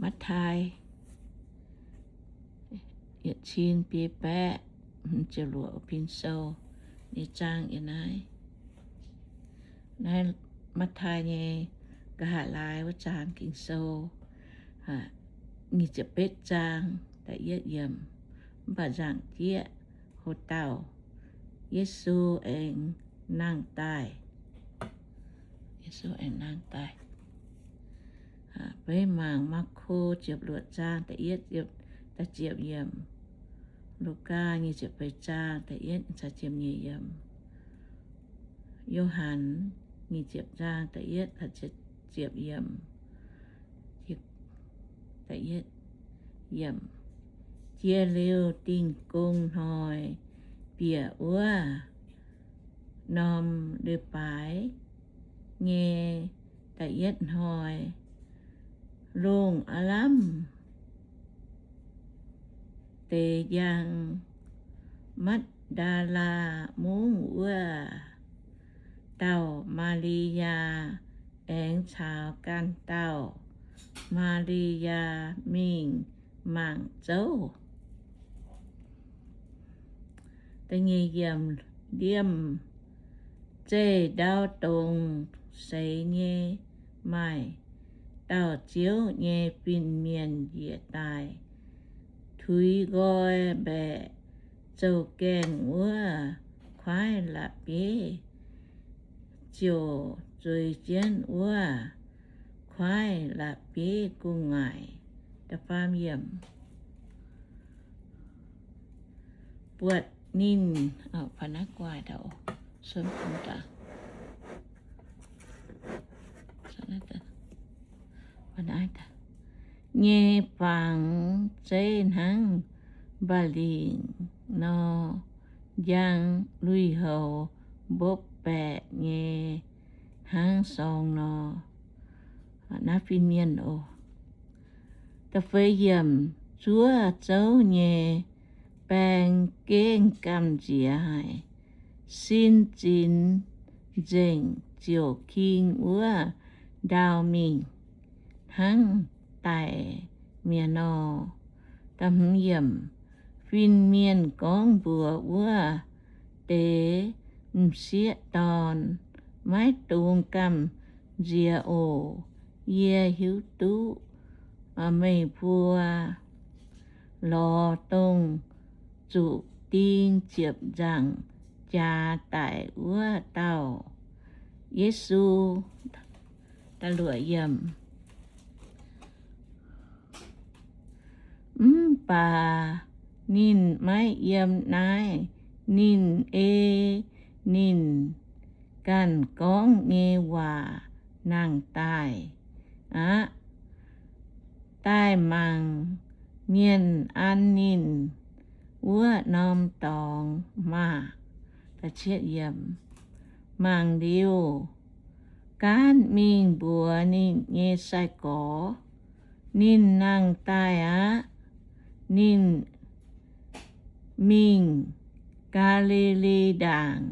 Matv^taai yietc cin biei baeqv hmz ziepc luoqc Ging-Sou nyei zaang yiem naaiv. Naaiv Matv^taai nyei nqa'haav laai wuov zaang Ging-Sou, nyic ziepc betv zaang da'yietv yiemc. Mv baac nzaangc jieqv, houc dauh Yesu aengx nangh daaih. Yesu aengx nangh daaih. Beiv mangc Maako ziepc luoqc zaang da'yietv, da'ziepc yiemc. Lugaa nyic ziepc feix zaang da'yietv caux ziepc nyeic yiemc. Yo^han nyic ziepc zaang da'yietv, ziepc yiemc. Da'yietv yiemc. Jiex liuz Dingh Gong Hnoi bieqc wuov norm leiz-baaix nyei da'yietv hnoi, lungh aav lamh deix njang, Matv^ndaa^laa Mungv wuov dauh Maa^li^yaa aengx caux ganh dauh Maa^li^yaa mingh mangc zouv. Liemh zeih ndau dongz seix nyei, maaih dauh Ziouv nyei fin-mienh njiec daaih, tuix nqoi mbaeqc zouv gaengh wuov kuaaiv la'bieiv, ziouc zueiz jienv wuov kuaaiv la'bieiv gu'nguaaic. Buatc ninh nyei fangx zeiv hnangv mba'lingc nor, njang lui-houx mbopv baeqc nyei hnangv sorng nor. Naaiv fin-mienh oc. Da'feix yiemc. Zuov zouv nyei baeng gengh gamh nziex haic. Sin zinx nzengc ziouc king wuov ndau mingh hnangv daic mi'aqv nor. Fin-mienh gorngv mbuox wuov deix m'sieqv dorn, Maiv dungx gamh nziex oc. Yie hiuv duqv meih mbuo lorz dongh zuqc ding ziepc nzaangc jaax daic wuov dauh Yesu. Mv baac ninh maiv yiem naaiv. Ninh ei ninh ganh gorngv nyei waac nangh daaih aqv. Daaih mangc mienh an ninh wuov norm dorngx maah! Mangc liuz, gaanv mingh mbuox ninh nyei sai-gorx. Ninh nangh daaih aqv. Ninh mingh Gaa^li^li Ndaangc.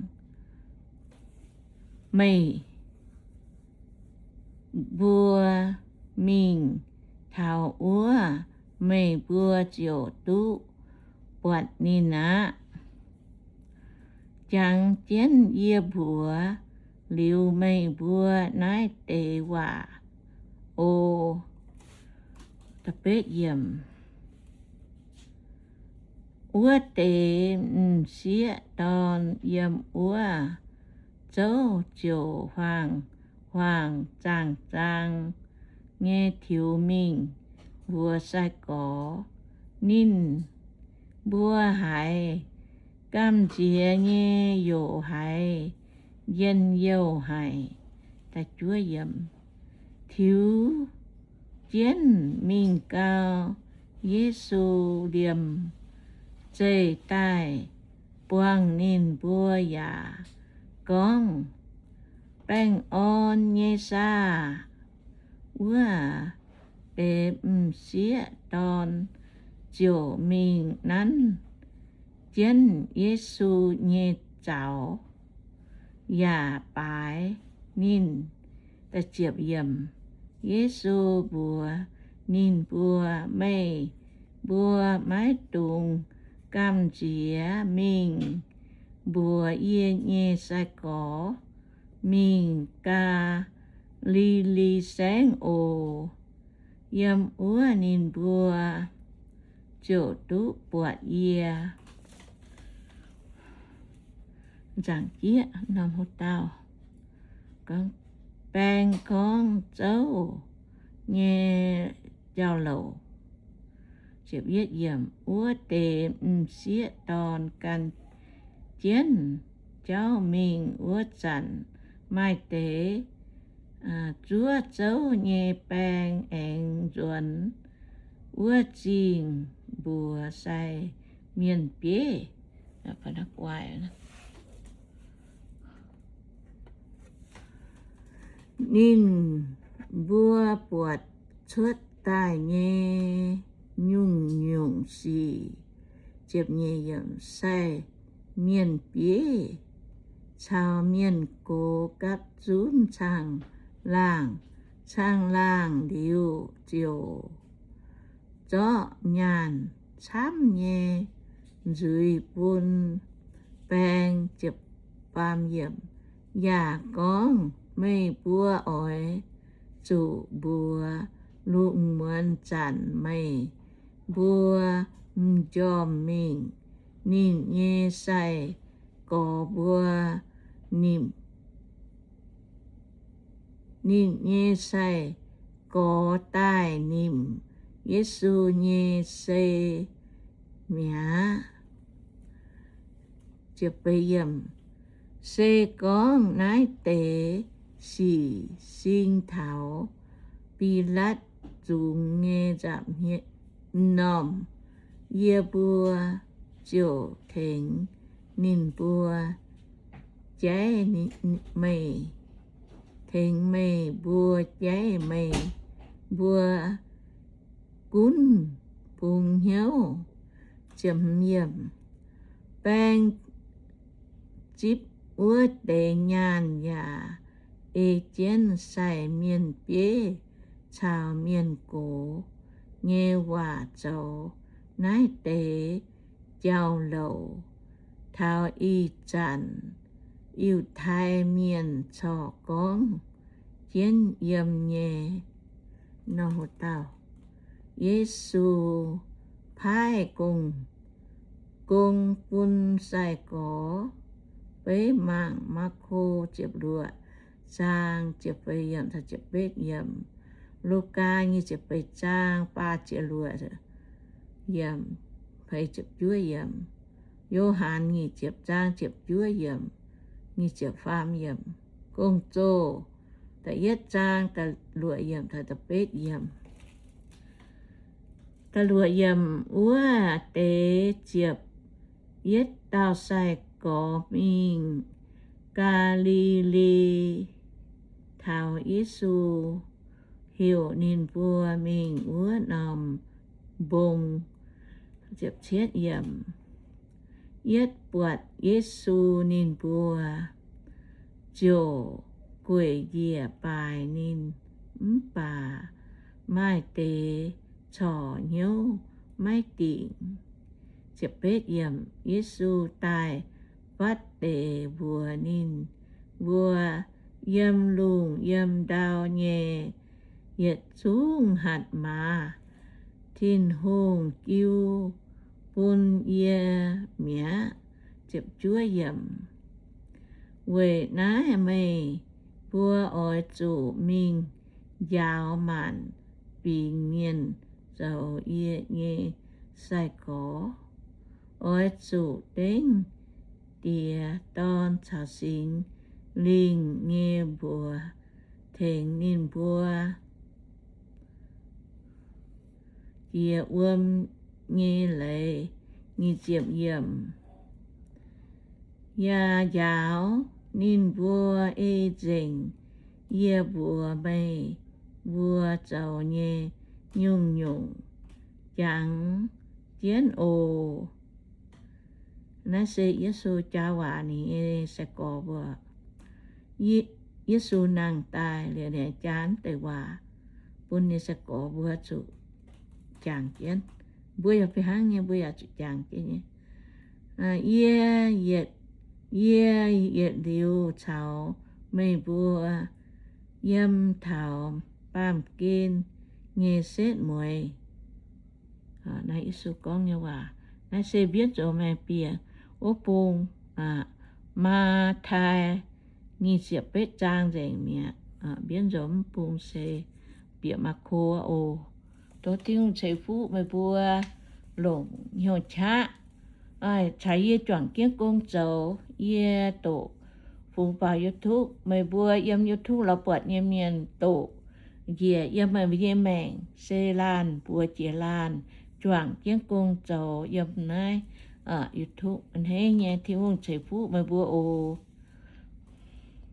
Meih mbuo mingh taux wuov, meih mbuo ziouc duqv buatc ninh aqv. Jangx jienv yie mbuox liuz meih mbuo naaiv deix waac oc. Wuov deix m'sieqv dorn yiem wuov zouv ziouc huaang-huaang zaang-zaang nyei tiux mingh mbuox sai-gorx. Ninh mbuo haiz gamh nziex nyei youc haiz njien-youh haic. Tiux jienv mingh gau, Yesu liemh zeih daaih buangh ninh mbuo yaac gorngv, Baengh orn nyei saah? Wuov deix m'sieqv dorn ziouc mingh nanv jienv Yesu nyei zaux yaac baaix ninh. Yesu mbuox ninh mbuo, Meih mbuo maiv dungx gamh nziex mingh mbuox yie nyei sai-gorx mingh Gaa^li^li Saengv oc. Yiem wuov ninh mbuo ziouc duqv buatc yie. Nzaangc jieqv norm hlo dauh gorngv, baeng gorngv zouv nyei jauv-louc. Wuov deix m'sieqv dorn gan jienv jauv mingh wuov zanc, maaih deix zuov zouv nyei baeng aengx nzuonx wuov zingh mbuox sai mienh bieiv. Ninh mbuo buatc cuotv daaih nyei nyungc-nyungc sic, sai mienh bieiv caux mienh gox gapv zunv caangh laangh. Caangh laangh liuz ziouc zorqv nyaanh camv nyei nzuiz bun baeng. Yaac gorngv, meih mbuo oix zuqc mbuox lungh muonz zanc meih mbuo m'njormh mingh ninh nyei sai-gorx mbuo nimc ninh nyei sai-gorx daaih nimc Yesu nyei sei mi'aqv. Se gorngv naaiv deix sic sing taux Bilaatv zungx nyei nza'hmien m'normh, yie mbuo ziouc tengx ninh mbuo jaiv meih, tengx meih mbuo jaiv meih mbuo gunv bungx hnyouv. Baeng zipv wuov deix nyaanh yaac ei jienv sai mienh bieiv caux mienh gox nyei waac zoux naaiv deix jauv-louc. Taux ih zanc Yiutai Mienh corc gorngv jienv yiem nyei. Yesu paaiv gong, gong bun sai-gorx. Beiv mangc Maako ziepc luoqc zaang ziepc feix yiemc, Lugaa nyic ziepc feix zaang faah ziepc luoqc yiemc, feix ziepc juov yiemc. Yo^han nyic ziepc zaang ziepc juov yiemc, nyic ziepc faam yiemc. Gong-Zoh da'yietv zaang da'luoqc yiemc taux da'betv yiemc. Da'luoqc yiemc, wuov deix ziepc yietv dauh sai-gorx mingh Gaa^li^li taux Yesu heuc ninh mbuo mingh wuov norm mbong. Yietv buatc Yesu, ninh mbuo ziouc gueic njiec baaix ninh, mv baac maaih deix corc hnyouv maiv dingc. Yesu daaih fatv deix mbuox ninh mbuo, yiem lungh yiem ndau nyei yietc zungv hatc maaz Tin-Hungh jiu bun yie mi'aqv. Weic naaiv meih mbuo oix zuqc mingh njaaux maanc fingx mienh zoux yie nyei sai-gorx. Oix zuqc dengv Diex, Dorn caux Singx Lingh nyei mbuox tengx ninh mbuo jiex wuom nyei leiz. Yaac njaaux ninh mbuo ei nzengc yie mbuox meih mbuo zoux nyei nyungc-nyungc. Jangx jienv oc. Naaiv se Yesu jaa waac ninh nyei sai-gorx mbuo. Yesu nangh daaih liuz, ninh jaa deix waac bun ninh sai-gorx mbuo zuqc jangx jienv. Mbuo yaac fih hnangv nyei, mbuo yaac zuqc jangx jienv nyei. Yie yietc, yie yietc liuz caux meih mbuo yiem taux baamh gen nyei setv mueiz. Naaiv Yesu gorngv nyei waac. Naaiv se mbienv zoux maengx bieqc wuov bung, Matv^taai nyic ziepc betv zaang nzengc mi'aqv. Mbienv zoux mv bung se bieqc Maako oc. Tov Tin-Hungh ceix fuqv meih mbuo longc hnyouv qaqv caux yie juangc jienv gong zoux. Yie doqc fungx faaux YouTube. Meih mbuo yiem YouTube lorz buatc nyei mienh doqc njiec yiem meih mbuo nyei maengc se laanh mbuox jiex laanh juangc jienv gong zoux yiem naaiv YouTube. Hneiv nyei, Tin-Hungh ceix fuqv meih mbuo oc.